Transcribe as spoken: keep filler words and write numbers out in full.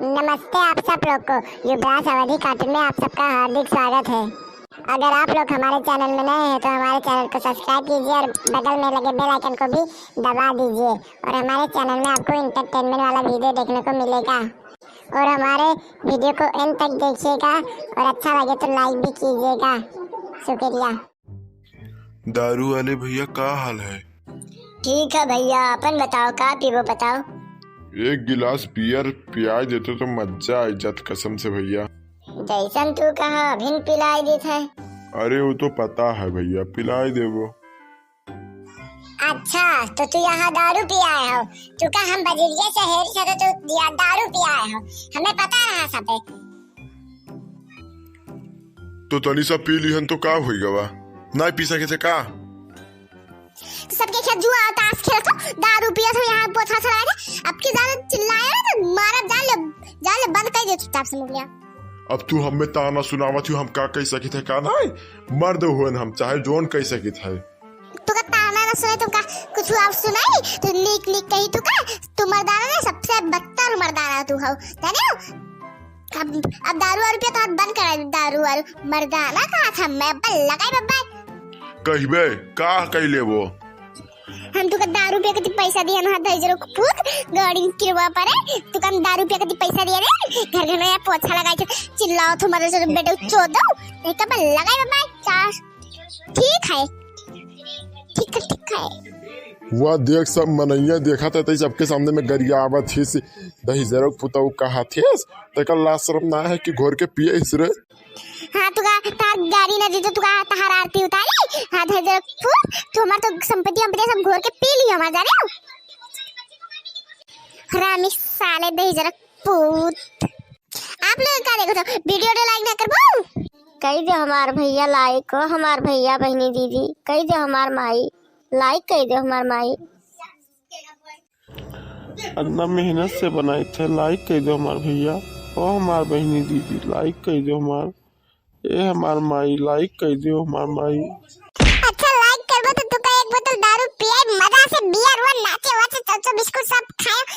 नमस्ते आप सब लोग को, युवराज अवधी cartoon में आप सबका हार्दिक स्वागत है। अगर आप लोग हमारे channel में नए हैं तो हमारे channel को subscribe कीजिए और बगल में लगे bell icon को भी दबा दीजिए और हमारे channel में आपको entertainment वाला video देखने को मिलेगा। और हमारे video को end तक देखिएगा और अच्छा लगे तो like भी कीजिएगा। शुक्रिया। दारू वाले भैया, का हाल है? ठीक है भैया, अपन बताओ, का पीबो बताओ? एक गिलास beer पियाई देते तो मजा आई जात कसम से भैया। जैसन तू कहा, अभिन पिलाई देत है। अरे वो तो पता है भैया, पिलाई देबो। अच्छा, तो तू यहाँ दारू पियाए हो? तू का हम बजरिया से हेरी से तो तू दिया दारू पियाए हो? हमें पता रहा सबे। तो तनी सा पी लिहन तो का होई गवा? नाहीं पी सके थे का? तो सबके खेत जुआ ताश खेलत हो, दारू पियत हो, यहाँ पोछा चला दे। अब की ज्यादा चिल्लाए ना तो मारब, जान ले, जान ले, बंद कर दे चुपचाप से मुखिया। अब तू हमें ताना सुनावत हो, हम का कह सकित है का नाहीं? मर्द हुअन हम, चाहे जौन कह सकित है। तू का ताना ना सुने, तुम का कुछ और सुनाई? तू नीक नीक कही, तू का, तू मर्दाना ना, सबसे बदतर मर्दाना तू हो, जाने हो? अब, अब दारू वारू पिया तो हाथ बंद करा दे, दारू वारू। मर्दाना कहा था मैं, बल्ला का बब्बा। कहिबे, का कह लेबो? हम तुका दारू पिया के पैसा दिया ना, दहिजरो पूत, गाड़ी किरवा परे, तुका हम दारू पिया के पैसा दिया रे, घर घर में पोछा लगाई थे, चिल्लाओ तो मदर से बेटे चोदो, नहीं का बल्ला का बब्बा, चार, ठीक है, ठीक है, ठीक है। वाह, देख सब मनैया देखा था, तई सबके सामने में गरियावत हिस, दहिजरो पुतऊ कहा थिस, तेका लाज शरम ना है कि घोर के पिए हिस रे। हाँ, तुका तार गाड़ी ना दीते, तुका तहार आरती उतारी। हाँ, दहिजरो पूत, तू हमार तो संपत्ति, संपत्ति सब घोर के पी ली हमार, जाने हो? हरामी साले दहिजरो पूत। आप लोग का देखो तो video डे like ना करबो? कही दे हमार भैया like हो, हमार भैया बहिनी दीदी, कही दे हमार माई, like कही दे हमार माई। इतना मेहनत से बनाई थे, like कही दे हमार भैया, ओ हमार बहिनी दीदी, like कही दे हमार, ए हमार माई, like कही दे हमार माई। अच्छा like करबो तो तुका एक बोतल दारू पियाई, मजा से beer वर नाचे वाचे चौचो बिस्कुट सब खाए।